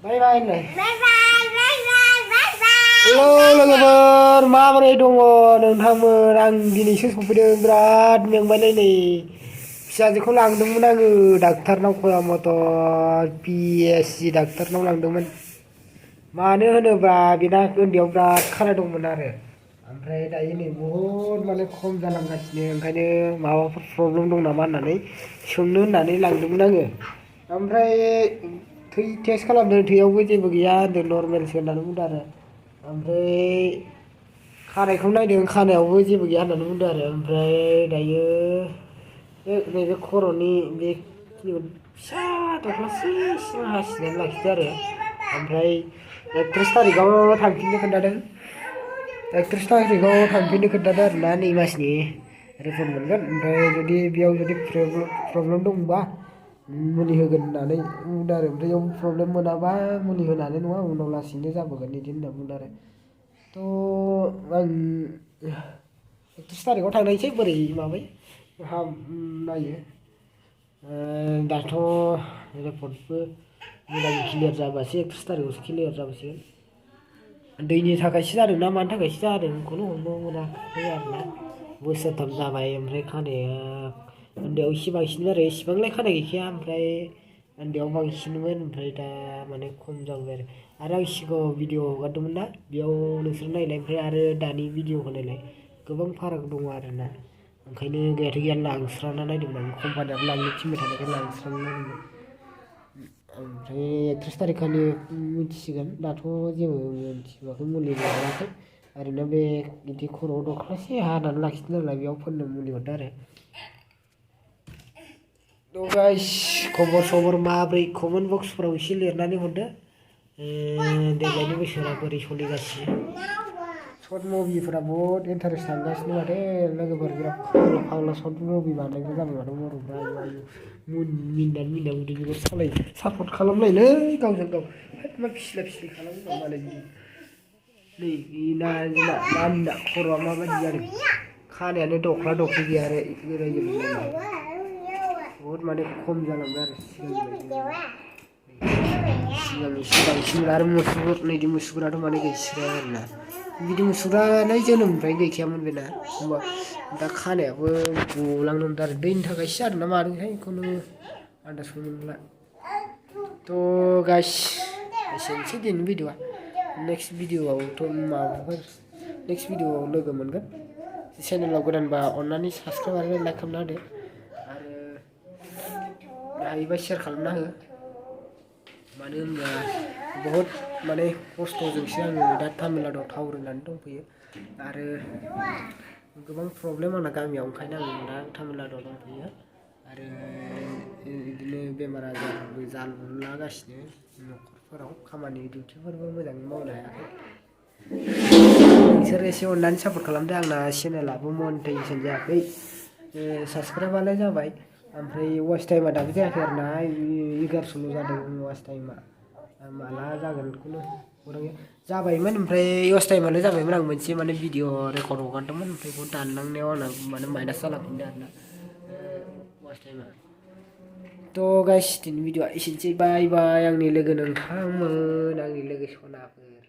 Bye bye này. Halo logofer, माबोरै दङ नोंथांमोन? आं दिनैसो सफैदों, बिराद मेंबायलै नै। फिसाजोखौ लांदोंमोन आङो डाक्टारनाव खया मटर पिएससि डाक्टारनाव लांदोंमोन। मानो होनोब्ला बेना उन्दैयाव बिराद खानाय दंमोन आरो। ओमफ्राय दायो नै बहुद माने खम जालांगासिनो, ओंखायनो माबाफोर प्रब्लेम दं नामा होननानै सोंनो होननानै लांदोंमोन आङो। ओमफ्राय थै टेस्ट खालामदों, थैयावबो जेबो गैया होनदों, नर्मेलसो होननानै बुंदों आरो। ओमफ्राय खानायखौ नायदों, खानायावबो जेबो गैया होननानै बुंदों आरो। ओमफ्राय दायो नैबे खर'नि बे फिसा दख्लासे सिमा हासिनानै लाखिदों आरो। ओमफ्राय 31 थारिखआव थांफिननो खोन्थादों। 31 थारिखआव थांफिननो खोन्थादों आरो ना, नै मासनि रिपर्ट मोनगोन। ओमफ्राय जुदि बेयाव जुदि प्रब्लेम दंबा मुलि होगोन होननानै बुंदों आरो। ओमफ्राय बेयाव प्रब्लेम मोनाबा मुलि होनो हानाय नङा, उनाव लासैनो जाबोगोन बिदि होनना बुंदों आरो। थ' आं 31 थारिखआव थांनायसै, बोरै माबायो नायो। दाथ' रिपर्टबो मोजां क्लियार जाबासो 31 थारिखआवसो क्लियार जाबासिगोन। दैनि थाखायसो जादों ना मानि थाखायसो जादों बेखौनो हमनो मोनाखै आरो ना। बोसोरथाम जाबाय, ओमफ्राय खानाया उन्दैयाव एसे बांसिन आरो, इसिबांलाय खानाय गैखाया। ओमफ्राय उन्दैयाव बांसिनमोन, ओमफ्राय दा माने खम जाबाय आरो। आं सिगाङाव भिडिअ हगारदोंमोन ना, बेयाव नोंसोर नायलाय, ओमफ्राय आरो दानि भिडिअखौ नायलाय, गोबां फाराग दङ आरो ना। ओंखायनो गैयाथ' गैया लांस्राना नायदोंमोन आं, कम्पानियाबो लांनो थिनबाय थानायखाय लांस्राना नायदोंमोन। ओमफ्राय 31 थारिखखालि मिथिसिगोन। दाथ' जेबो मिथिथ'वाखै, मुलिबो हराखै। ओरैनो बे बिदि खर'आव दख्लासे हानानै लाखिदों नालाय, बेयाव फोननो मुलि हरदों आरो। थ' गाइस, खबर सबर माब्रै? कमेन्ट बक्सफोराव एसे लिरनानै हरदो। देग्लायनि बोसोरा बोरै सोलिगासिनो? सर्ट मुभिफोरा बहुद इन्टारेस्ट थांगासिनो माथो लोगोफोर, बिराद फाग्ला सर्ट मुभि बानायग्रा जाबाय माथो बर'फ्रा। आयु मिनिनानै उदैनिखौ सालायो, सापर्ट खालामलायलै गावजों गाव। मा फिस्ला फिस्लि खालामो मालाय बिदि। नै नानिना खर'आ माबायदि जादों, खानायानो दख्ला दख्लि गैया आरो बहुद माने खम जालांबाय आरो सिगांनिसो बांसिन। आरो मुसुगुर, नैदि मुसुगुराथ' माने गैस्राया आरो ना। बिदि मुसुगुरालाय जोनोमनिफ्रायनो गैखायामोन बेना, होमबा दा खानायाबो गलांनो हमदों आरो। दैनि थाखायसो जादों ना मादोंथाय, बेखौनो आन्दाजखौनो मोनला। थ' गाइस, एसेनोसै दिनैनि भिडिअ'आ। नेक्स्ट भिडिअ'आवथ' नेक्स्ट भिडिअ'आव लोगो मोनगोन। चेनेलाव गोदानबा अननानै साबसक्राइब आरो लाइक खालामना होदो, आरो हायोबा शेयार खालामना हो। मानो होनबा बहुद माने खस्थ'जोंसो आङो दा तामिलनाडुआव टावर होनानै दंफैयो, आरो गोबां प्रब्लेम आंना गामियाव, ओंखायनो आं दा तामिलनाडुआव दंफैयो। आरो बिदिनो बेमार आजारबो जालागासिनो न'खरफोराव, खामानि डिउटिफोरबो मोजाङै मावनो हायाखै। नोंसोर एसे अननानै सापर्ट खालामदो। आंना चेनेलाबो मनिटाइजेसन जायाखै, साबसक्राइबालाय जाबाय, ओमफ्राय वाच टाइमा दाबो जायाखै आरो ना। 1100ल' जादों वाच टाइमा, माला जागोन बेखौनो खौरां गैया। जाबायमोन, ओमफ्राय वाच टाइमालाय जाबायमोन। आं मोनसे माने भिडिअ रेकर्ड हगारदोंमोन, ओमफ्राय बेखौ दानलांनायाव आंना माने माइनास जालांफिनदों आरो ना वाच टाइमा। थ' गाइस, दिनैनि भिडिअ'आ एसेनोसै। बाय बाय आंनि लोगो नोंथांमोन, आंनि लोगो सनाफोर।